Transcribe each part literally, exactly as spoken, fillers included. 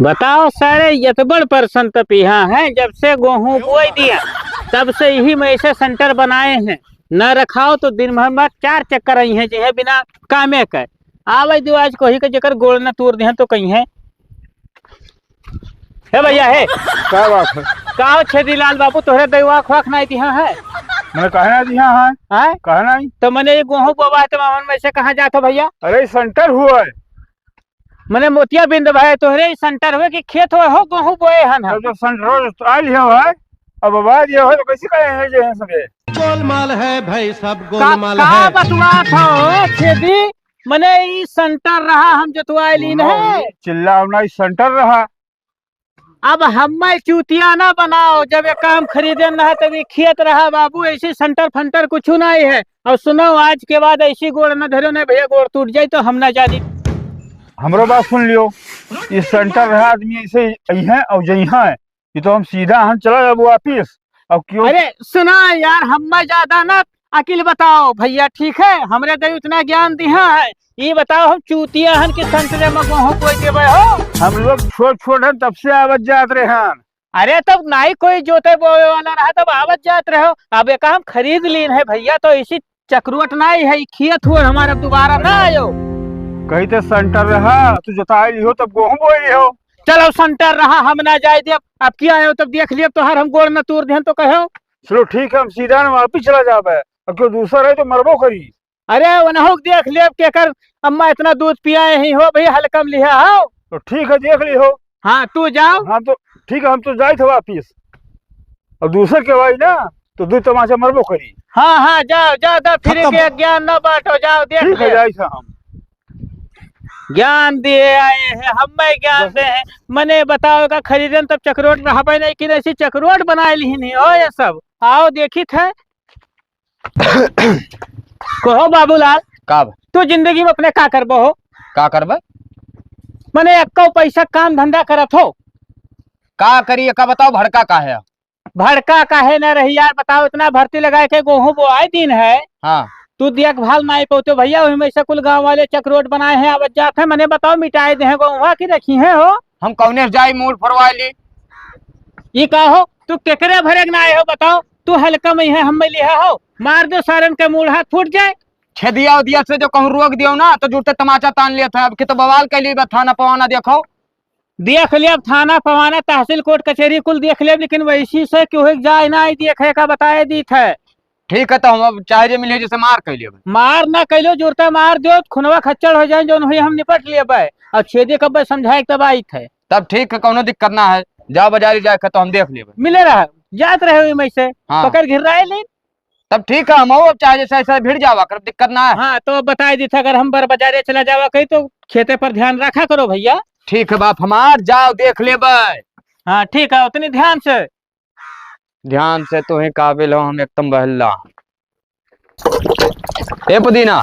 बताओ सारे, यतबड़ परसन तपिहा है, जब से गोहूँ बोए दिया, तब से यही में ऐसे सेंटर बनाए हैं। न रखाओ तो दिन भर में चार चक्कर आई हैं, जे है बिना कामे के। आवे दो आज कोही के जेकर गोड़ न तोड़ दिहन तो कहीं है। हे भैया, हे। का बात है? का हो छेदीलाल बाबू, तोहरे दैवा खोख नाई दिहा है? मैं कहे ना दिहा है। हैं? कहे नाई। तो मने ये गोहूँ बोवा है, तो मामन में से कहाँ जात हो भैया? अरे, ई सेंटर हुआ है। मने मोतिया बिंद भाई, तोहरे ही सेंटर हुए कि खेत हुए हो, गोहूँ बोए हन हम। तब जब सेंटर हो तो आइल हो है, अब आवाज ये हो तो कैसे कहे हैं जे हैं सबे? गोलमाल है भाई, सब का, गोलमाल का है। बतुआत हो छेदी? मने ई सेंटर रहा, हम जोतवाए लीन सुनो, है। चिल्लाओ ना, ई सेंटर रहा। अब हमें चूतिया ना बनाओ, जब एक काम खरीदे ना है, तब ये खेत रहा बाबू, ऐसी सेंटर फंटर कुछ नहीं है। और सुनो, आज के बाद ऐसी गोड़ न धरो, नहीं भैया, गोड़ टूट जाए तो हम ना जानी। हमरो बात सुन लियो, ई सेंटर रहा, आदमी ऐसे ही है और जइहा है, ये तो हम सीधा हम चला जाबो वापिस। अब क्यों? अरे सुना यार, हमें ज्यादा ना अकिल बताओ भैया, ठीक है? हमरे दे उतना ज्ञान दिहा है, ये बताओ हम चूतिया हन कि सेंटरे में गोहूँ बोए देबे हो? हम लोग छोट छोट हन तब से आवत जात रहे हन। अरे तब नाई कोई जोते बोए वाला रहा तब आवत जात रहे हो, अब एक हम खरीद लीन है भैया, तो इसी चकरोट नाई है, ई खेत हुआ हमारा, दोबारा ना आयो। कही तो सेंटर रहा, तू जोताई लिहो तब गोहूँ बोए लिहो। चलो सेंटर रहा, हम ना जाए देब। अब क्या है, तब देख लियो, तोहार हम गोड़ न तोड़ देहन तो कहो। चलो ठीक है, हम सीधा न वापिस चला जाबे। अब क्यों दूसरा रहे तो मरबो करी। अरे उनहु के देख लेब, केकर अम्मा इतना दूध पियाए ही हो भैया, हल्कम लिहा हो। तो ठीक है, देख ली हो। हाँ, तू जाओ। हाँ तो ठीक है, हम तो जाए थे वापिस। अब दूसर के भाई ना, तो दू तमाचा मरबो करी। हाँ, हाँ, जाओ, जाओ, जाओ, फिर खत्म। के ज्ञान ना बांटो, जाओ, देख ठीक है, ले। जाए थे हम। ज्ञान दिए आए हैं, हम मैं ज्ञान बस। दे हैं। मने बताओ का खरीदन तब चकरोट रहबे नहीं कि ऐसी चकरोट बनाए लिहिन ही हो ये सब। आओ देखी थे। कहो बाबूलाल, का बा? तू जिंदगी में अपने का करबो हो? का करबे? मने एक्को पैसा काम धंधा करत हो? का करी, एका बताओ, भड़का का है? भड़का काहे न रही यार, बताओ, इतना भर्ती लगाए के गोहूँ बोआए दिन है, हाँ। तू देखभाल नाई पौते भैया, वही में से कुल गाँव वाले चकरोट बनाए हैं, आवत जात है, मने बताओ, मिटाए दे हैं गोहुआ की रखी है हो? हम कौने से जाई मूड़ फरवाए ली? ई का हो, तू केकरे भरे के ना आए हो, बताओ, तू हल्का में है, हम में लिहा हो, मार दो सारन के मूड़ हाथ फूट जाए। छेदिया उदिया से जो कहूँ रोक दियो ना, तो जुटे तमाचा तान लिया था, अब की तो बवाल कैली बा, थाना पवाना देखो। देख लेब, थाना पवाना, तहसील कोर्ट कचहरी कुल देख लेब, लेकिन वैसी से केहू के जाए ना आई देखे का बताए दीत है। ठीक है, तो हम अब चाहे जे मिले जैसे मार कह लेब। मार ना कैलो, जोरता मार दो, खुनवा खच्चड़ हो जाए, जौन हुई हम निपट लेबे। और छेदे कब्बे समझाए के तब आइत है। तब ठीक है, कौनो दिक्कत ना है, जाओ बाजारी जाए के तो हम देख लेबे। मिले रहा, जात रहे हुई में से, हाँ। पकड़ घिर रहा है लेकिन। तब ठीक है, हम अब चाहे जैसे ऐसे भिड़ जावा कर, दिक्कत ना है। हाँ, तो बताए दीत है, अगर हम बर बाजारे चला जावा कहीं तो खेते पर ध्यान रखा करो भैया। ठीक है बाप हमार, जाओ देख लेबे। हाँ ठीक है, उतनी ध्यान से। ध्यान से तो ही काबिल हो, हम एकदम बहल्ला। ए पुदीना,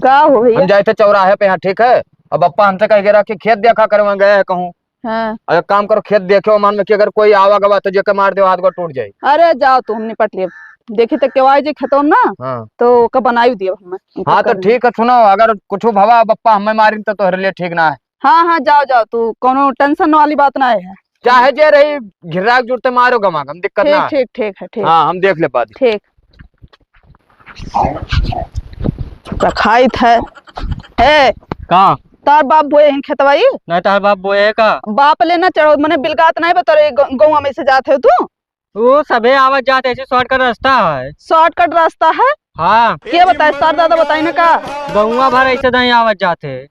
का हो भैया? हम जाए थे चौराहे पे यहाँ, ठीक है? अब अप्पा हमसे कह के रहा कि खेत देखा करे, वहाँ गए हैं कहूँ। हाँ। अब एक काम करो, खेत देखो, मान में कि अगर कोई आवा गवा तो जेके मार दे, हाथ गोड़ टूट जाए। अरे जाओ तू, हम निपट लेब। देखी तो केवाई जे खेतों ना, हाँ। तो ओका बनाई दियो हमें। हाँ, तो ठीक है, सुनो, अगर कुछ भवा बप्पा हमें मारिन तो तोहरे लिए ठीक ना है। हाँ, हाँ, जाओ, जाओ, तू कौनो tension वाली बात ना है। चाहे जे रही, घिर्रा के जुड़ते मारो गमा गम, दिक्कत ना है। ठीक, ठीक है, ठीक। हाँ, हम देख ले बात। ठीक। रखाइत है। ए, का? तार बाप बोए हैं खेतवाई? नहीं, तार बाप बोए है का? बाप लेना चढ़ो, मने बिलगात नहीं बता रहे, ग-, गौवा में से जात है तू? वो सभे आवत जात ऐसे shortcut रास्ता है। Shortcut रास्ता है? हाँ। के बताए, सर दादा बताए ना का? गौवा भर ऐसे दाई आवत जात है।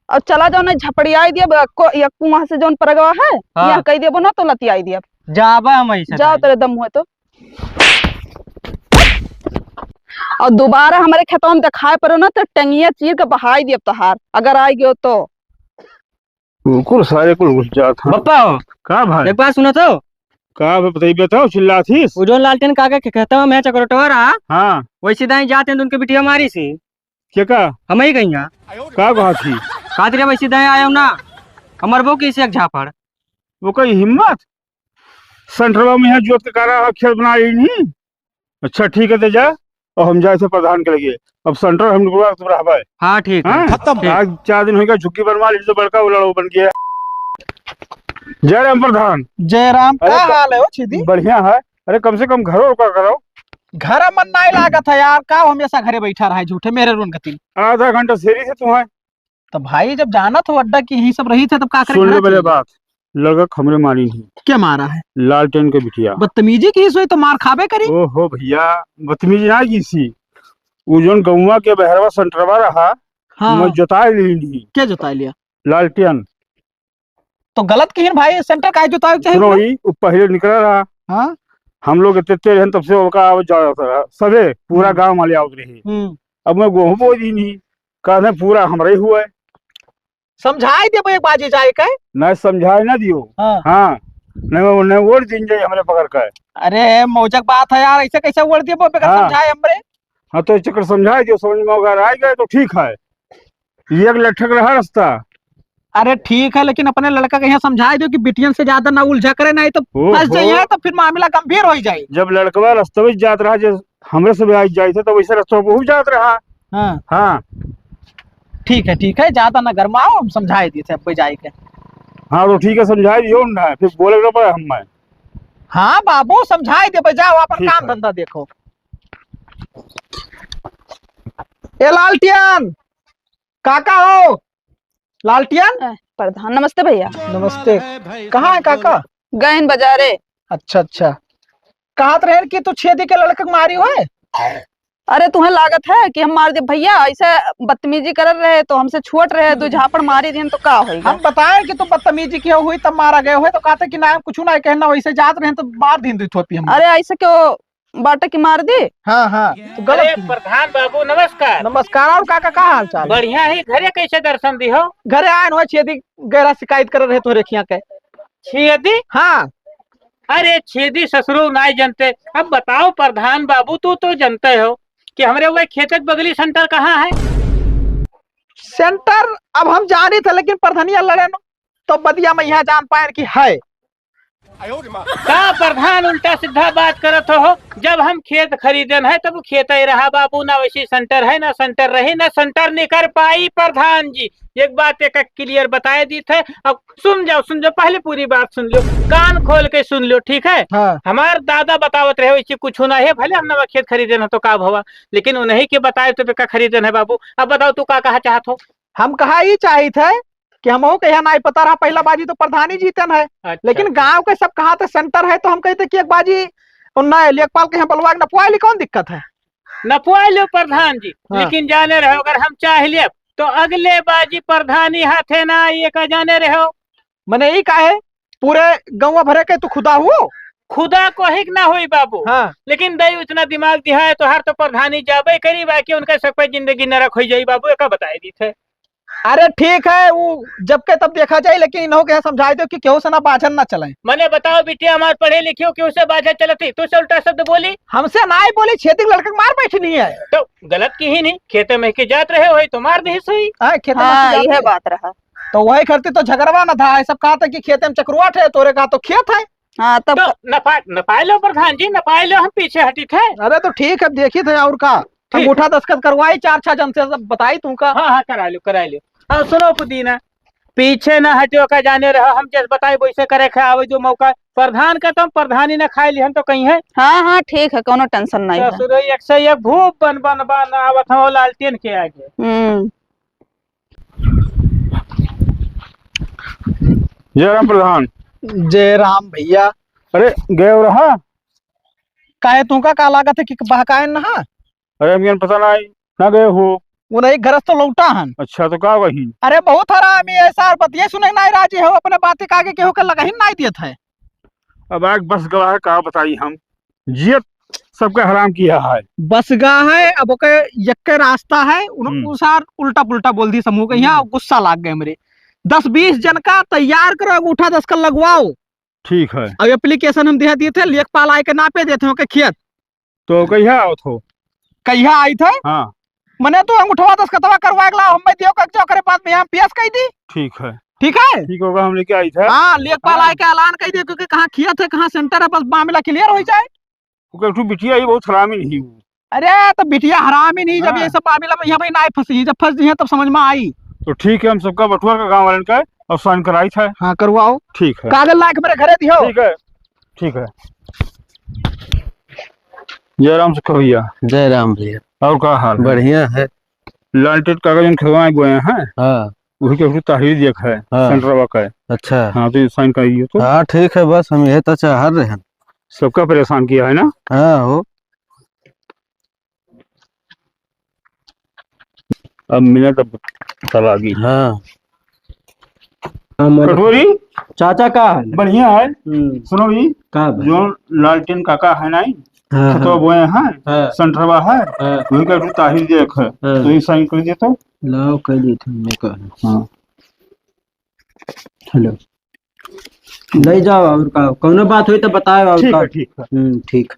अब चला जाओ ना, झपड़ियाई दिया, ब-, को-, या कुआं से जौन परगवा है, हाँ। यहाँ कह दिया, ना तो लतियाई दिया। जाबा हम ऐसे जाओ दाई। तेरे दम हुए तो। और दोबारा हमारे खेतवा में दिखाई पड़ो ना, तो टंगिया चीर के बहाई दिया तोहार, अगर आई गयो तो। कुकुर सारे कुल घुस जात हैं। बप्पा हो। का भाई? एक बात सुनो तो। का भाई बताइए, बताओ, चिल्लात हिस? वो जो लालटेन काका के खेतवा में चकरोटवा रहा, हाँ। वैसे दाई जाते हैं तो उनके बिटिया मारी सी। के का? हम ही गई हैं। का कहा थी? का तेरे वैसे दाई आया हूँ ना, हमार बहू की सी एक झापड़। वो कही हिम्मत? सेंटरवा में यहाँ जोत के कारा खेत बना रही नहीं? अच्छा ठीक है, तो जा। और हम जाए थे प्रधान के लगे। अब सेंटर हम लोग तुम रहबे। हाँ, ठीक है। हाँ? खत्म। ठीक। आज चार दिन होइगा, झुग्गी बनवा ली तो बड़का वो लड़ो बन गया। जय राम प्रधान। जय राम। अरे का क-, हाल है हो छेदी? बढ़िया है। अरे कम से कम घरो का करो। घर मन नाई लागत है यार, का हमेशा घरे बैठा रहा है झूठे मेरे रुन गतिन। आधा घंटा सेरी से तुम्हें। तो भाई जब जानत हो अड्डा की यही सब रही थे तब का करे सुन घर ले पहले चले? बात, लड़का हमरे मारी नहीं। क्या मारा है? लालटेन के बिटिया। बदतमीजी की सोई तो मार खाबे करी। ओहो भैया, बदतमीजी ना की सी। उ जोन गौवा के बहरवा सेंटरवा रहा, हाँ। मैं जोताई ली नहीं। क्या जोताई लिया? लालटेन। तो गलत किहिन भाई, सेंटर काहे जोतावे के चाही सुनो, बोले? ई उ पहिले निकला रहा। हाँ। हम लोग इतने रहन तब से ओका आवत जावत रहा। सबे पूरा हम्म। गांव वाले आवत रहे। हम्म। अब मैं गोहूं बो दी नहीं, कहने पूरा हमरे हुआ है। समझाई देबो एक बाजी जाए के। नहीं समझाए ना दियो। हाँ। हाँ। नहीं वो, नहीं वोट दिन जाए हमरे पकड़ के। अरे मौजक बात है यार, ऐसे कैसे वोट दियो बेकार हाँ। समझाए हमरे। हाँ, तो चक्कर समझाए दियो, समझ में अगर आ गए तो ठीक है। ये एक लठक रहा रास्ता। अरे ठीक है, लेकिन अपने लड़का के यहाँ समझाए दियो कि बिटियन से ज्यादा ना उलझा करे, नहीं तो ओहो। फंस जाइए तो फिर मामला गंभीर हो ही जाए। जब लड़कवा रास्ते में जात रहा, जो हमरे से भी आई जाए थे, तो वैसे रास्ता बहुत जात रहा। हाँ। हाँ। ठीक है, ठीक है, ज्यादा ना गरमाओ, हम समझाए दिए थे अब जाए के। हाँ, तो ठीक है, समझाए दियो ना, फिर बोले ना पड़े हम मैं। हाँ बाबू, समझाए देबे, जाओ अपन ठीक काम है। धंधा देखो। ए लालटियन, काका हो? लालटियन? ए, प्रधान, नमस्ते भैया। नमस्ते। कहाँ है काका? गए हैं बाजारे। अच्छा, अच्छा। कहत रहे कि तू छेदी के लड़के के मारी होए? अरे, तुहें लागत है कि हम मार दे भैया? ऐसे बदतमीजी करत रहे तो हमसे छोट रहे, दो झापड़ मारी दिन तो का होई हम गया? बताए कि तू बदतमीजी किया हुई तब मारा गए हुए, तो कहते कि ना, हम कुछ ना कहना, वैसे जात रहे तो मार दिन दो थोपी हम। अरे, ऐसे क्यों बाटे की मार दी? हाँ, हाँ, तो गलत अरे की। प्रधान बाबू, नमस्कार। नमस्कार, और काका, का हाल चाल? बढ़िया है, घरे कैसे दर्शन दी हो? घरे आए हो, छेदी गैरा शिकायत कर रहे तोहरे खिया के। छेदी? हाँ। अरे छेदी ससुरो नाई जनते। अब बताओ प्रधान बाबू, तू तो जनते हो कि हमरे वह खेत के बगली सेंटर कहाँ है? सेंटर अब हम जानी थे, लेकिन प्रधनिया लड़े न, तो बदिया में यहाँ जान पाए कि है। का प्रधान उल्टा सीधा बात करत हो? जब हम खेत खरीदेन है, तब खेत ही रहा बाबू, ना वैसी सेंटर है, ना सेंटर रही, ना सेंटर निकर पाई प्रधान जी। एक बात एक, एक क्लियर बताए दी थे। अब सुन जाओ, सुन जाओ, पहले पूरी बात सुन लो, कान खोल के सुन लो, ठीक है? हाँ। हमार दादा बतावत रहे, वैसे कुछ ना है, भले हम नवा खेत खरीदेन है तो का भवा, लेकिन उन्हीं के बताए तो का खरीदेन है बाबू। अब बताओ, तू का कहा चाहत हो? हम कहा ई चाहित है कि हमहू के यहाँ नाई पता रहा, पहला बाजी तो प्रधानी जीतन है, अच्छा, लेकिन अच्छा। गांव के सब कहा थे सेंटर है, तो हम कहते कि एक बाजी उन्ना लेखपाल के यहाँ बलवा के नपवाए ली, कौन दिक्कत है? नपवाए लो प्रधान जी, हाँ। लेकिन जाने रहो, अगर हम चाह लेब तो अगले बाजी प्रधानी हाथे ना आई, ये का जाने रहो? मने ई काहे पूरे गौवा भरे के तू खुदा हुओ? खुदा को ही ना होई बाबू। हाँ। लेकिन दई उतना दिमाग दिहा है तोहार, तो प्रधानी जाबे करी, बाकी उनका सब पे जिंदगी नरक होई जाई बाबू, एका बताए दी थे। अरे ठीक है, वो जब के तब देखा जाए, लेकिन इन्हों के यहाँ समझाई दो कि केहू से ना बाझन ना चले। मने बताओ बिटिया, हमार पढ़े लिखे हो, केहू से बाझन चलत ही? तू से उल्टा शब्द बोली? हमसे ना ही बोली, छेदी के लड़के के मार बैठी नहीं है। तो गलत की ही नहीं, खेते में के जात रहे होई तो मार दी सोई। हाँ, खेते में हाँ, के जात यह रहे। बात रहा। तो वही करती तो झगड़वा ना था, ये सब कहा था कि खेते में चक्रुआट है, तोरे कहा तो खेत है। हाँ, तब तो क- नपा-, नपाए लो प्रधान जी, नपाए लो, हम पीछे हटी थे। अरे तो ठीक है, देखी थे और का, ठीक। अंगूठा दस्तखत करवाई चार छह जन से, सब बताई तू का। हाँ, हाँ, करा लो, करा लो। हाँ, सुनो पुदीना, पीछे ना हटियो का जाने रहो, हम जैसे बताई वैसे करे खे आवे जो मौका। प्रधान का तुम प्रधानी ना खाए लिहन तो कहीं है। हाँ, हाँ, ठीक है, कोनो टेंशन नहीं है। ससुर एक से एक भूप बन बन बन आवत हो लालटेन के आगे। हम्म। जय राम प्रधान। जय राम भैया। अरे, गए हो रहा? काहे तुमका का लागत है कि बहकाए न हा? अरे, हम पता नहीं, ना गए हो। वो नहीं, घर से तो लौटा हन। अच्छा, तो का वही? अरे, बहुत हरामी है सर, बतिये सुने नहीं राजी हो, अपने बातें का आगे केहू के लगहिन नहीं देत है। अब आग बस गवा है, का बताई हम, जियत सबका हराम किया है। बस गा है, अब ओके यक्के रास्ता है, उन-, हम्म। उ सार उल्टा पुल्टा बोल दी समूह के, यहाँ हम्म। गुस्सा लाग गए हमरे। दस बीस जन का तैयार करो, अंगूठा दस्तखत लगवाओ। ठीक है। अब application हम दिया दिए थे, लेखपाल आए के नापे देते हैं ओके खेत। तो कहिया आवत हो? कहिया आई थे? हाँ। मने तो अंगूठवा दस्तखतवा करवाए के ला, हम दियो कर जो, ओकरे बाद में हम पेश कर दी। ठीक है। ठीक है? ठीक होगा, हम लेके आई थे। हाँ, लेखपाल हाँ। आए के ऐलान कर दियो, क्योंकि कहाँ खेत है, कहाँ सेंटर है, बस मामला क्लियर हो जाए। ओकर एक ठो बिटिया ही बहुत हरामी नहीं वो। अरे, तो बिटिया हरामी नहीं, जब हाँ। ये सब मामला में यहाँ पे ना फंसी, जब फंस जी है तब समझ में आई। तो ठीक है, हम सबका बटुआ का गाँव वालन का और sign कराई था। हाँ, करवाओ। ठीक है। कागज ला के मेरे घरे दियो। ठीक है, ठीक है। जय राम सुख भैया। जय राम भैया। और का हाल है? बढ़िया है। लालटेन काका जौन खेतवा में बोए हैं, हाँ। वही के तहरीर देख है, हाँ। सेंटरवा का है। अच्छा। हाँ, तो ये sign कराइए तो। हाँ, ठीक है, बस हम यही तो चाह रहे हैं। सबका परेशान किया है ना? हाँ हो। अब मिनट अब चला गई। हाँ। हाँ, मोर कटोरी? चाचा का है? बढ़िया है। हम्म। सुनो भी, का बा? जो लालटेन काका है ना, हाँ, खेतवा हाँ। बोए हैं, हाँ। सेंटरवा है, हाँ। वही का तू ताहिर देख है। हाँ। तो ये sign कर दे तो। लाओ, कर दी थी हमने कहा। हाँ। हेलो। ले जाओ, और का, कौनो बात होई तो बताओ, और ठीक का? है, ठीक है। हम्म, ठीक।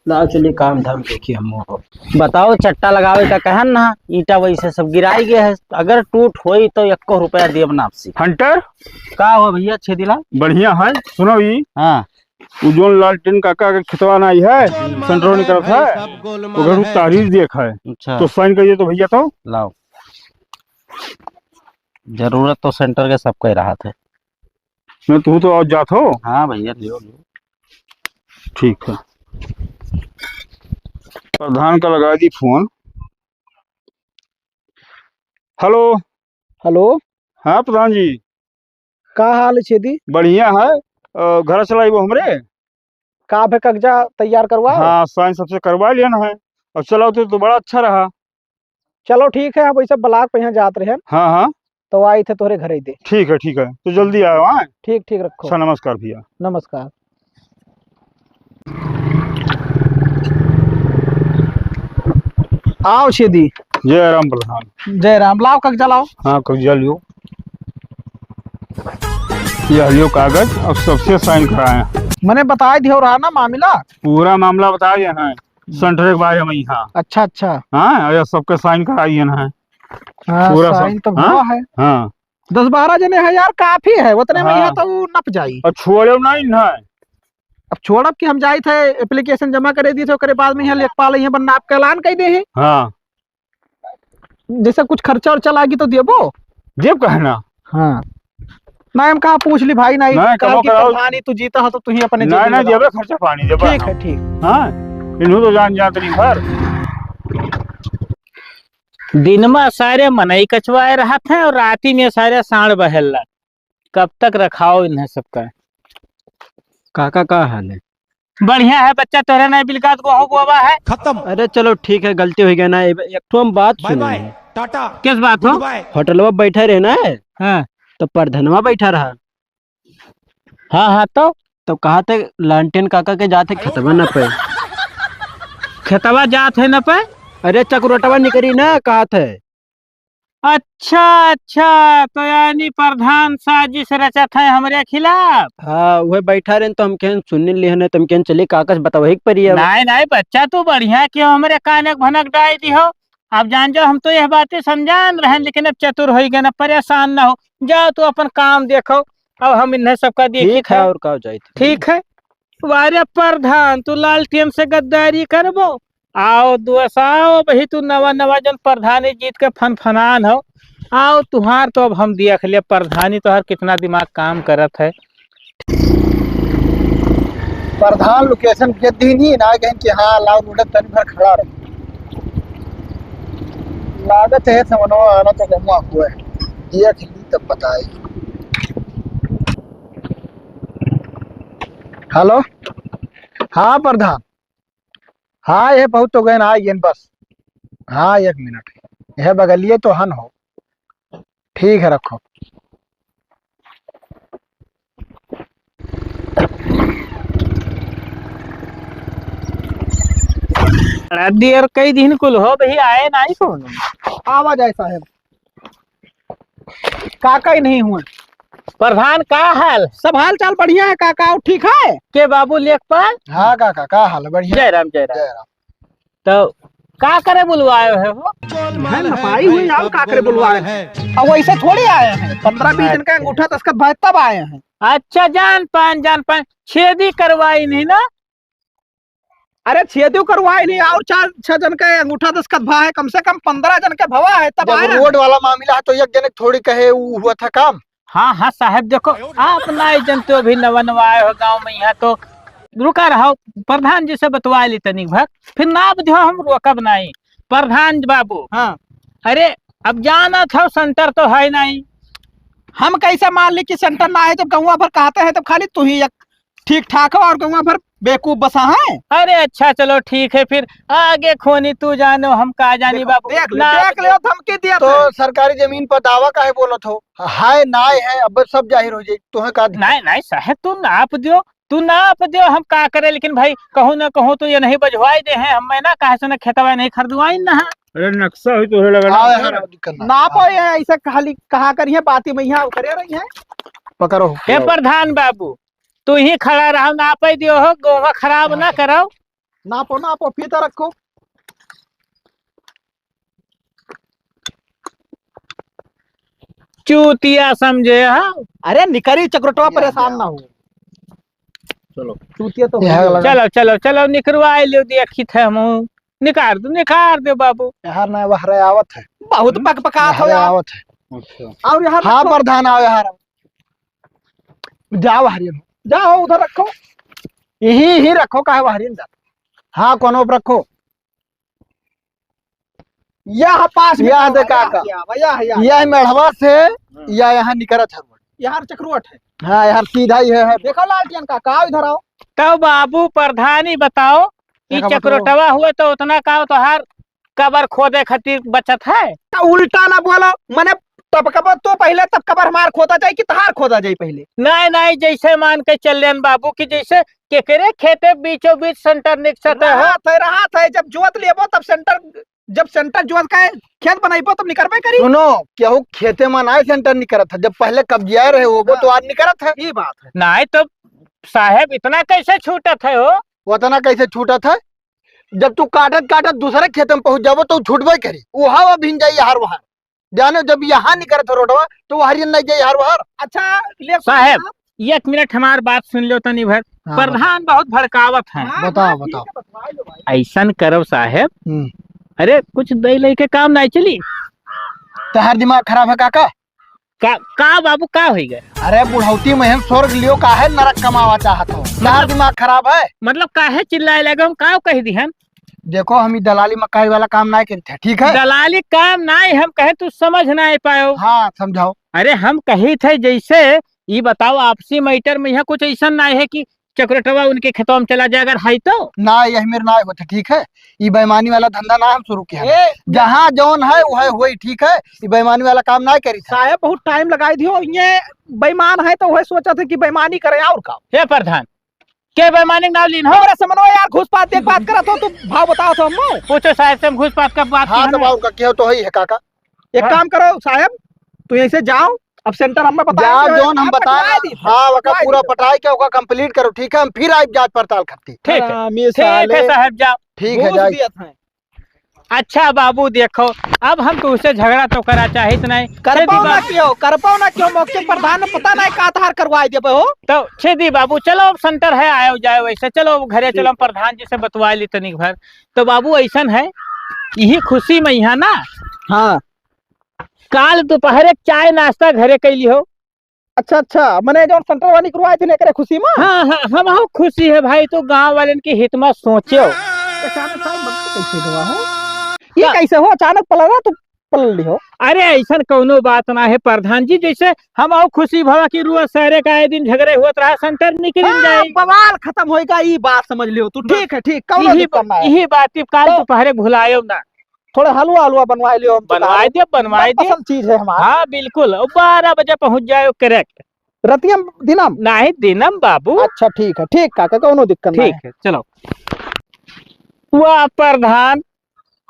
लाओ, चलिए, काम धाम देखिए हम हो। बताओ, चट्टा लगावे का कहन ना, ईंटा वैसे सब गिराई गए है, अगर टूट होई तो एको रुपया देब ना आपसे। हंटर? का हो भैया, छेदीलाल? बढ़िया है, सुनो ई। हाँ। उ जोन लालटेन काका के खेतवा ना आई है, सेंटरो निकलत है, ओकर उ तारीख देख है। अच्छा। तो sign करिए तो भैया तो। लाओ। जरूरत तो सेंटर के सबके रहत है। नहीं, तू तो आज जात हो। हाँ भैया, लियो, लियो। ठीक है। प्रधान का लगा दी फोन। हेलो। हेलो। हाँ प्रधान जी। का हाल है छेदी? बढ़िया है। अ, घर चलाइबो हमरे? का भे कगजा तैयार करवाओ? हाँ, sign सबसे करवा लिया ना है। अब चलाओ तो, तो बड़ा अच्छा रहा। चलो ठीक है, हम वैसे block पे यहाँ जात रहे हैं। हाँ, हाँ। तो आई थे तोहरे घरे दे। ठीक है, ठीक है, तो जल्दी आओ, हाँ? ठीक, ठीक, रखो। अच्छा, नमस्कार भैया। नमस्कार। आओ छेदी। जय राम प्रधान। जय राम, लाओ कगजा लाओ। हाँ, कगजा लियो। यह लियो कागज, अब सबसे sign कराए। मने बताए दियो रहा ना मामला? पूरा मामला बता दिया ना। सेंटर के बारे में यहाँ। अच्छा, अच्छा। हाँ, और सबके sign कराइए ना। हाँ, पूरा sign सब, तो हाँ? हुआ है। हाँ। दस बारह जने हैं यार, काफी है, उतने में हाँ। यहाँ तो उ नप जाई। और छोड़े नहीं ना। अब छोड़ब कि हम जाई थे, application जमा करे दी थे, ओकरे बाद में यहाँ लेखपाल यहाँ पर नाप का ऐलान कर दे है। हाँ। जैसे कुछ खर्चा उर्चा लागी तो देबो? देब काहे ना? हाँ। ना, हम कहा पूछ ली भाई, नहीं, नहीं, कहा कबो कि कराओ। प्रधान ही तू जीता हो तो तू ही अपने नहीं, जेबी नहीं, में देबे खर्चा पानी, देबे ठीक हम। है, ठीक। हाँ, इन्हों तो जान जात नहीं भर। दिन में सारे मनई कचवाए रहत हैं और राती में सारे साँड़ बहेला। कब तक रखाओ इन्हें सबका? काका, का हाल है? बढ़िया है बच्चा, तोहरे नहीं बिलकात गोहूँ बोवा है। खत्म। अरे चलो ठीक है, गलती हो गया ना। एक, एक ठो हम बात बाय सुनो बाय, ना। टाटा, किस बात हो? गुड बाय। होटलवा बैठा रहे ना, हाँ। तो प्रधनवा बैठा रहा। हाँ, हाँ, तो? तो कहा थे लालटेन काका के जाते खेतवा न पे। खेतवा जात है न पे? अरे चकरोटवा निकरी ना, कहा थे। अच्छा, अच्छा, तो यानी प्रधान साजिश रचत है हमरे खिलाफ? हाँ, उहे बैठा रहे तो हम कहन सुन लिहन है, तो हम कहन चली काका से बतावही के पड़ी अब। नहीं, नहीं, बच्चा तू बढ़िया क्यों हमरे कान एक भनक डाल दी हो। अब जान जाओ, हम तो यह बातें समझान रहन, लेकिन अब चतुर होई गए ना, परेशान ना हो, जाओ तू अपन काम देखो, अब हम इन्हें सबका देखी ठीक है, था। और का जाइत है? ठीक है। वारे प्रधान, तू लालटेन से गद्दारी करबो? आओ दोस्त, आओ, अबही तू नवा नवा जन प्रधानी जीत के फनफनान हो। आओ, तुहार तो अब हम देख ले, प्रधानी तोहार कितना दिमाग काम करत है। प्रधान location भेज दीनी, ना कहें कि हाँ, लाओ, रोड तनी भर खड़ा रहो। लागत है समनवा आना तो गमुआ हुआ है, देख ली तब बताई। हेलो, हाँ प्रधान, हाँ, ये बहुत तो गए ना, आइए बस। हाँ, एक मिनट, यह बगलिए तो हन हो। ठीक है, रखो। बड़ा देर कई दिन कुल हो, भाई आए नहीं कौन। आवा जाए साहब। काका ही नहीं हुए। प्रधान, का हाल? सब हाल चाल बढ़िया है काका, और ठीक है? के बाबू लेखपाल? हाँ काका, का हाल है? बढ़िया। जय राम, जय राम। जय राम। तो का करे बुलवाए है वो? है नपाई हुई, और का करे बुलवाए है? अब वैसे थोड़ी आए हैं, पन्द्रह बीस दिन का अच्छा। अंगूठा दस्तखत भाई तब आए हैं। अच्छा, जान पान, जान पान, छेदी करवाई नहीं ना? अरे छेदू करवाए नहीं, और चार छह जन के अंगूठा दस्तखत भा है, कम से कम पन्द्रह जन के भवा है, तब जब आए ना। रोड वाला मामला है तो एक जने के थोड़ी कहे उ हुआ था काम। हाँ, हाँ साहब, देखो, आप नाई जनते हो, अभी नवा नवा आए हो गाँव में, यहाँ तो रुका रहो, प्रधान जी से बतवा ली तनिक भर, फिर नाप दियो, हम रोकब नाई। प्रधान बाबू, हाँ। अरे, अब जानत हो, सेंटर तो है नहीं। हम कैसे मान ली कि सेंटर ना है, जब गौवा भर कहते हैं, तब खाली तू ही एक ठीक ठाक हो और गौवा भर बेवकूफ बसा है। अरे अच्छा, चलो ठीक है, फिर आगे खोनी तू जानो, हम का जानी देखो, बाबू। देख ले, ना देख ले, धमकी दिया तो था। सरकारी जमीन पर दावा काहे बोलत हो? हाय नाय है, अब सब जाहिर हो जाई, तोहे का दिक्कत? नहीं, नहीं साहब, तू नाप दियो, तू नाप दियो, हम का करे, लेकिन भाई कहूँ ना कहूँ तो ये नहीं बजवाई दे हैं, हम मैं ना कहे से ना खेतवा नहीं खरीदवाई ना है। अरे नक्शा हुई तोहे लगा ना। आओ यार, दिक्कत ना। नापो ये ऐसे खाली कहा करिए, बाती में यहाँ उतरे रही है। पकड़ो। हे प्रधान बाबू, तू ही खड़ा रहो, नापे दियो हो, गोवा खराब ना करो। नापो, नापो, फीता रखो। चूतिया समझे हो। अरे निकरी चक्रटवा, परेशान ना हो। चलो। चूतिया तो यहाँ लगा। चलो, चलो, चलो, निकरवाए लो, देखी थे हम। निकार दो, निकार दो बाबू। यार ना, वहरे आवत है। बहुत पकपकात हो यार। आवत है। अच्छा। और यार हाँ, रखो। प्रधान आओ यार। जाओ हरियन। जाओ उधर रखो। यही, यही रखो, काहे हरियन जाता? हाँ, कोनो पे रखो। यह पास में यह जाओ, दे यह, काका। यह, यह, यह। यह मेढ़वा से, हम्म। यह यहाँ निकरत है रोड। यहाँ चक्रवट है। हाँ, यहाँ सीधा ही है, है। देखो लालटेन काका, आओ इधर आओ। तब बाबू प्रधानी बताओ, ई देखा बताओ। चक्रवटवा हुए तो उतना का तोहार कबर खोदे खातिर बचत है? तो उल्टा ना बोलो, मने टपकबो तो पहले, तब कबर हमार खोदा जाए कि तहार खोदा जाए पहले? नहीं, नहीं, जैसे मान के चल लेन बाबू कि जैसे केकरे खेते बीचों बीच सेंटर निकसत है हो। रहा था, रहा था, जब जोत लेबो तब सेंटर, जब सेंटर जोत के खेत बनाइबो तब निकरबे करी। सुनो, केहू खेते में नाय सेंटर निकरत है, जब पहले कब्जिया रहे होबो हाँ। तो आज निकरत है। ई बात है। नहीं तो साहेब इतना कैसे छूटत है हो? उतना कैसे छूटत है? जब तू काटत काटत दूसरे खेत में पहुंच जाबो तो छूटबे करी, उहावा भिन जाई यार वहां। जाने जब यहाँ निकरत हो रोडवा तो वहां नहीं जाई यार वहां। अच्छा, ले साहेब, एक मिनट हमार बात सुन लो तनी भर। हाँ, प्रधान बहुत भड़कावत है। हाँ, बताओ, हाँ, ठीक बताओ। है, बतवा लो भाई। ऐसन करो साहेब, हम्म। अरे कुछ दे लेके काम नहीं चली। तहार दिमाग खराब है काका? का, का बाबू, का होई गए? अरे बुढ़ौती में हम स्वर्ग लियो काहे नरक कमावा चाहत हो? तहार मतलब दिमाग खराब है? मतलब काहे चिल्लाए लगे, हम का कह दिहन? देखो, हम ई दलाली मक्कारी वाला काम नाय करित है, ठीक है? दलाली काम नाय, हम कहे तू समझ नाय पायो। हाँ, समझाओ। अरे हम कही थे जैसे, ई बताओ, आपसी मैटर में यहाँ कुछ ऐसा नाय है कि चक्रटवा उनके खेतवा में चला जाए अगर है तो? ना, यह मेर नाय होत है, ठीक है? ई बेईमानी वाला धंधा ना हम शुरू किया है। ए, जहाँ जौन है वह होई, ठीक है? ई बेईमानी वाला काम नाय करी था। साहेब बहुत टाइम लगाई दियो, ये बेईमान है तो वह सोचा था कि बेईमानी करे और का। हे प्रधान, के बेईमानी नाव लीन हो? हमरे समनवा यार घूस पात देख बात करत हो, तू भाव बताओ तो हमको। पूछो साहेब से हम घूस पात का बात हाँ, की तो है। बाबू का केहू तो है, है काका। एक हाँ। काम करो साहेब, तू यहीं से जाओ, अब सेंटर हमें बताओ जाओ, कि जौन हम हम बताए पटवाए ना। दी थे। हाँ, वका पटवाए पूरा दी थे। पटाए के ओका कंप्लीट करो, ठीक है? हम फिर आइब जांच पड़ताल करती। ठीक है। हरामी ठीक है साले। साहब, जाओ। ठीक है, घूस जाए। दियत हैं। अच्छा बाबू, देखो, अब हम तुमसे झगड़ा तो करा चाहित नहीं। करपाओ ना क्यों, करपाओ ना क्यों, मौके प्रधान पता नहीं का तहार करवाए देबे हो। तो छेदी बाबू, चलो अब सेंटर है, आयो जाए वैसे, चलो अब घरे चलो, हम प्रधान जी से बतवा ली तनिक भर। तो बाबू, ऐसन है, यही खुशी में यहाँ ना, हाँ। काल दोपहरे चाय नाश्ता घरे कैली हो। अच्छा, अच्छा, मने जौन सेंटर वाली करवाए थे ना, एकरे खुशी में? हाँ, हाँ, हम हो खुशी है भाई, तो गांव वालन के हित में सोचो। अचानक साहब, मतलब कैसे गवा हो? ये का- कैसे हो? अचानक पलरा तो पलर ली हो। अरे, ऐसन कौनो बात ना है प्रधान जी, जैसे हम हो खुशी भवा कि रोज सारे का आए दिन झगड़े होत रहा, सेंटर निकल हाँ, जाए। बवाल खत्म होएगा, ई बात समझ लियो तू। ठीक है, ठीक, कौनो यही दिक्कत ना है। यही बात, काल तो दोपहरे भुलायो ना। थोड़ा हलवा हलवा बनवाए लियो हम तो बनवाए कहा। दे, बनवाए दे। मनपसंद चीज है हमार। हाँ, बिल्कुल। और बारह बजे पहुंच जाए करेक्ट। रतियम दिनम? नहीं, दिनम बाबू। अच्छा, ठीक है, ठीक काका, कौनो दिक्कत नहीं ठीक है। है, चलो। वाह प्रधान,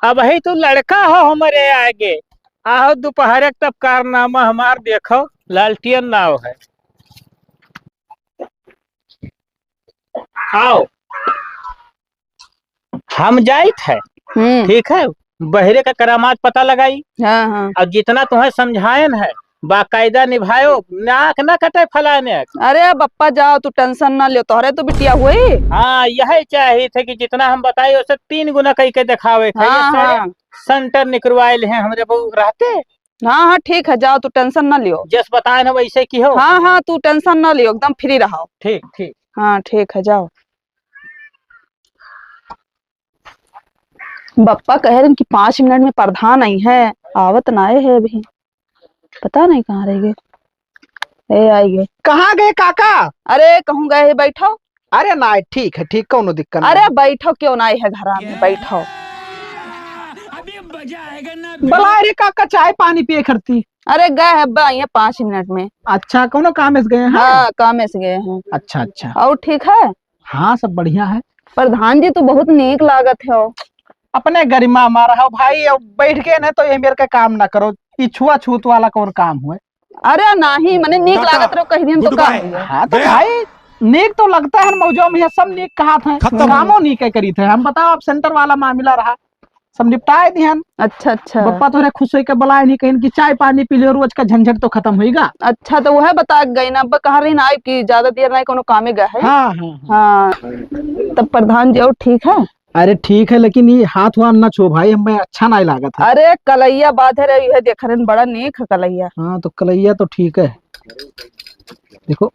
अब ही तू लड़का हो हमारे आगे। आहो दोपहर के तब कारनामा हमार देखो, लालटियन नाव है। आओ। हम जाइत है, हम्म। ठीक है, बहरे का करामात पता लगाई। हाँ, हाँ। और जितना तुम्हें समझायन है, बाकायदा निभायो, नाक ना कटे फलाने। अरे बप्पा जाओ, तू tension ना लियो, तोहरे तो बिटिया हुई। हाँ, यही चाहिए थे कि जितना हम बताए, उससे तीन गुना कई के दिखावे के। हाँ, ये सारे हाँ। Center निकरवाए ले हैं हमरे बहू रहते। हाँ, हाँ, ठीक है, जाओ, तू tension ना लियो। जस बताए ना वैसे की हो। हाँ, हाँ, तू tension ना लियो, एकदम free रहो। ठीक, ठीक। हाँ, ठीक है, जाओ। बप्पा कहे रहन कि पाँच मिनट में प्रधान आई है, आवत नाए है अभी, पता नहीं कहाँ रह गए। ए, आई गए। कहाँ गए काका? अरे, कहूँ गए है, बैठो। अरे ना, ठीक है, ठीक, कौनो दिक्कत अरे, नहीं। बैठो, क्यों ना आए है घर में, बैठो। बला रे काका, चाय पानी पिए खरती। अरे, गए है, अब आई है पाँच मिनट में। अच्छा, कौनो काम से गए हैं? हाँ, काम से गए हैं। अच्छा, अच्छा। और ठीक है? हाँ, सब बढ़िया है। प्रधान जी, तू बहुत नीक लागत हो। अपने गरिमा मा रहो भाई, अब बैठ गए ना तो ये मेरे का काम ना करो, ई छुआछूत वाला कौन काम हुए? अरे नहीं, मने नीक लागत रहो, कह दियन तो का हुए? हाँ तो भाई, नीक तो लगता है, मौजो में ये सब नीक कहा था, खत्म। कामो नीक है करी थे। हम बताओ, अब center वाला मामला रहा, सब निपटाए दिहन। अच्छा, अच्छा। बप्पा तोहरे खुश होइके बुलाए नहीं, कहिन कि चाय पानी पी लियो, रोज का झंझट तो खत्म होइगा। अच्छा, तो वह बता गई ना, अब कहाँ रही ना आई कि ज्यादा देर नहीं कोनो कामे गए है। हाँ, हाँ, हाँ। हाँ, तब प्रधान जी और ठीक है? अरे ठीक है, लेकिन ये हाथ वाथ ना छो भाई, हमें अच्छा नहीं लागत है। अरे कलैया बात है रे, यह देख रहे हैं, बड़ा नीक है कलैया। हाँ, तो कलैया तो ठीक है। देखो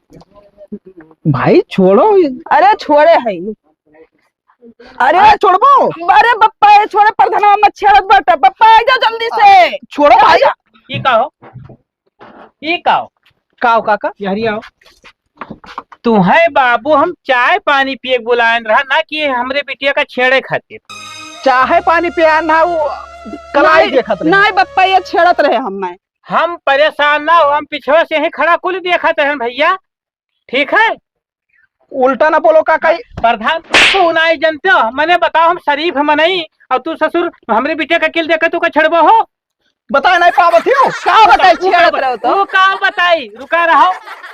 भाई, छोड़ो। अरे छोड़े है ये। अरे अरे छोड़बो। अरे बप्पा, ये छोड़े, प्रधानवा मत छेड़त बाटे। बप्पा, आ जा जल्दी से। छोड़ो भाई। आजा। ई का हो? ई का हो? का हो काका? यहरी आओ। तुम्हें बाबू हम चाय पानी पिए के बुलायन रहा, ना कि हमरे बिटिया का छेड़े खातिर। चाय पानी पियान ना, वो कलाई नहीं, देखत रहे। नहीं बप्पा, ये छेड़त रहे हमें। हम परेशान ना हो, हम पिछवा से ही खड़ा कुल देखत रहन भैया। ठीक है? उल्टा ना बोलो काका। प्रधान, तू नाई जनते हो, मने बताओ, हम शरीफ मनई, और तू ससुर हमरे बिटिया का किल देखे तू का छेड़बो हो? बता नहीं पावत हो। का बताई, छेड़त रहो तो। वो का बताई, रुका रहो।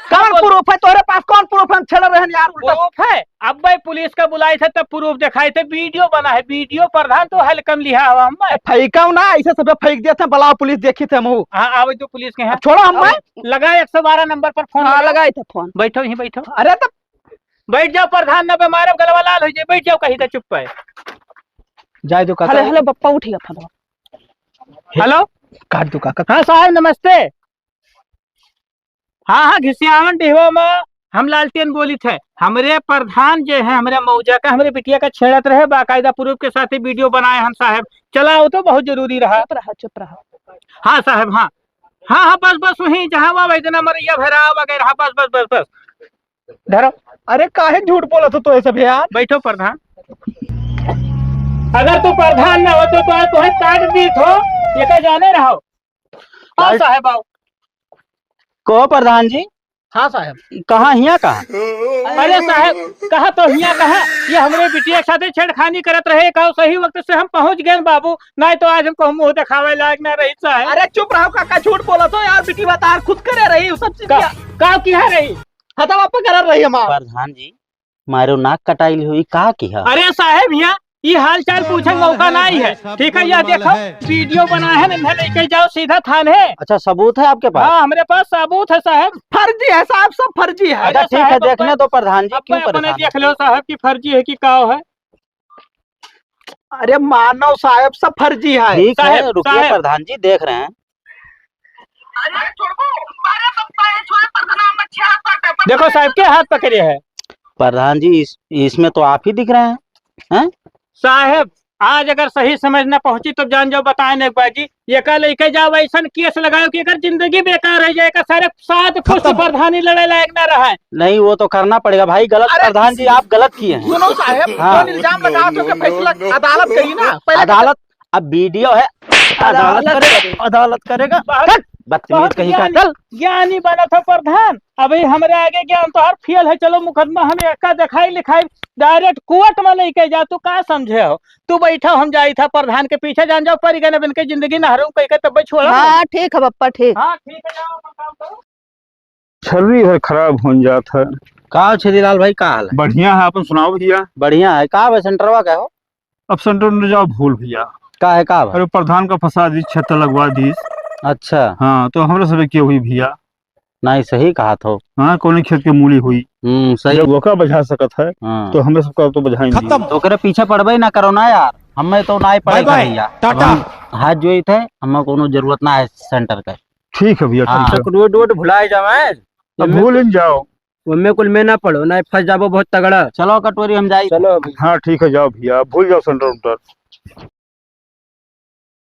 कौन proof है तोरे पास, कौन proof है हम छेड़ रहे हैं यार, उल्टा। Proof है, अब भाई पुलिस का बुलाई थे तब proof दिखाई थे, video बना है, video प्रधान तो हल्कम लिहा हुआ हम। ए, फेंकाओ ना, ऐसे सब फेंक दिया था, बुलाओ पुलिस, देखी थे हम। हाँ, आवे तो पुलिस के यहाँ। अब छोड़ो हम अब भाई। लगा एक सौ बारह नंबर पर फोन हाँ, लगाओ। लगाई थे फोन। बैठो, यहीं बैठो। अरे तो बैठ जाओ प्रधान, ना बे मारब, गलवा लाल हो जाए, बैठ जाओ कहीं का चुप पे। जाए दो काका। हेलो, हेलो, बप्पा उठ गया फोन। हेलो। काट दो काका। हाँ साहब, नमस्ते। हाँ, हाँ, घिसियावन डिहवा में हम लालटेन बोली थे। हमरे प्रधान जे है, हमरे मौजा का, हमरे बिटिया का छेड़त रहे, बाकायदा proof के साथ ही video बनाए हम साहब। चला, वो तो बहुत जरूरी रहा। चुप रहा, चुप रहा। हाँ साहब, हाँ। हाँ, हाँ, बस, बस वहीं जहाँ वह वैद्यनाथ मरैया भैरा वगैरह, हाँ, बस, बस, बस, बस। धरो। अरे, काहे झूठ बोलत हो तो ये सब यार? बैठो प्रधान। अगर तू प्रधान ना होतो तो आज तुम्हें काट दी थो, ये का जाने रहो। आओ भाई। साहब, आओ। कहो प्रधान जी। हाँ साहब। कहाँ हिया कहाँ? अरे साहब, कहा तो हिया कहाँ? ये हमरे बिटिया के साथे छेड़खानी करत रहे, कहो सही वक्त से हम पहुँच गए बाबू, नहीं तो आज हमको मुँह दिखावे लायक ना रही साहब। अरे चुप रहो काका, झूठ बोलत हो यार, बिटिया बतार खुद करे रही, वो सब चीज का, किया। का किहा रही? हथवा पकड़ रही हमार। प्रधान जी, मारो नाक कटाइल हुई, का किहा? अरे साहेब, हियाँ ई हाल चाल पूछे मौका नाई है। ठीक है, यह देखो, video बना है, इन्हें लेके जाओ सीधा थाने। अच्छा, सबूत है आपके पास? हाँ, हमरे पास सबूत है साहेब। फर्जी है साहब, सब फर्जी है। अच्छा, ठीक है, देखने दो प्रधान जी, अब क्यों अपने परेशान देख लो साहब कि फर्जी है कि का है। अरे मानो साहेब, सब फर्जी है। ठीक है, साहेब, रुकिए साहेब। प्रधान जी, देख रहे हैं। देखो साहेब, के हाथ पकड़े है? प्रधान जी, इस, इसमें तो आप ही दिख रहे हैं, हैं? साहेब, आज अगर सही समझ ना पहुंची तो जान जाओ, बताए ना एक बार जी, एका लेके जाओ, ऐसन case लगाओ कि एकर जिंदगी बेकार हो जाए, एकर सारे सात पुश्त खत्म। प्रधानी लड़े लायक ना रहे। नहीं, वो तो करना पड़ेगा भाई, गलत अरे, प्रधान जी, आप गलत किए हैं। सुनो साहेब, हाँ। जो इल्जाम लगाओ तो उसका फैसला अदालत करी ना, पहले अदालत, अब video है, अदालत अदालत करे, करे। अदालत करेगा। बहुत, चल, बदतमीज बहुत कहीं का, ज्ञानी, चल। ज्ञानी बनत हो प्रधान, अभी हमरे आगे ज्ञान तो हर फेल है। चलो मुकदमा हम एका दिखाई लिखाई, direct court में लेके जा, तू का समझे हो? तू बैठा, हम जाई था प्रधान के पीछे, जान जाओ, परी गए, अब इनके जिंदगी नहरू कह के तब छोड़ा। हाँ, ठीक है बप्पा, ठीक। हाँ, ठीक है, जाओ, अपन काम करो। छर्री है, खराब होन जात है। का हो छेदीलाल भाई, का हाल है? बढ़िया है, अपन सुनाओ भैया। बढ़िया है। का बा, सेंटरवा का हो? अब सेंटर में जाओ, भूल भैया। का है, का बा? अरे, प्रधान का फंसा दी, छत लगवा दी। अच्छा। हाँ, तो हमरे सबे के हुई भैया। नहीं, सही कहा थो। हाँ, कौने खेत के मूली हुई। हम्म, सही। जब ओका बझा सकत है, हाँ। तो हमरे सबका तो बझाई नहीं। खत्म। तो ओकरे पीछे पड़बे ना करो ना यार, हमें तो ना ही पड़े बाय बाय, भैया। टाटा। हम हाथ जोइत है, हमें कोनो जरूरत ना है सेंटर का। ठीक है भैया, हाँ। ठीक है। रोड वोड भुलाए जावे। अब भूल न जाओ। ओमे कुल में ना पड़ो, ना फंस जाबो बहुत तगड़ा। चलो कटोरी, हम जाई। चलो अभी। हाँ, ठीक है, जाओ भैया, भूल जाओ सेंटर उंटर।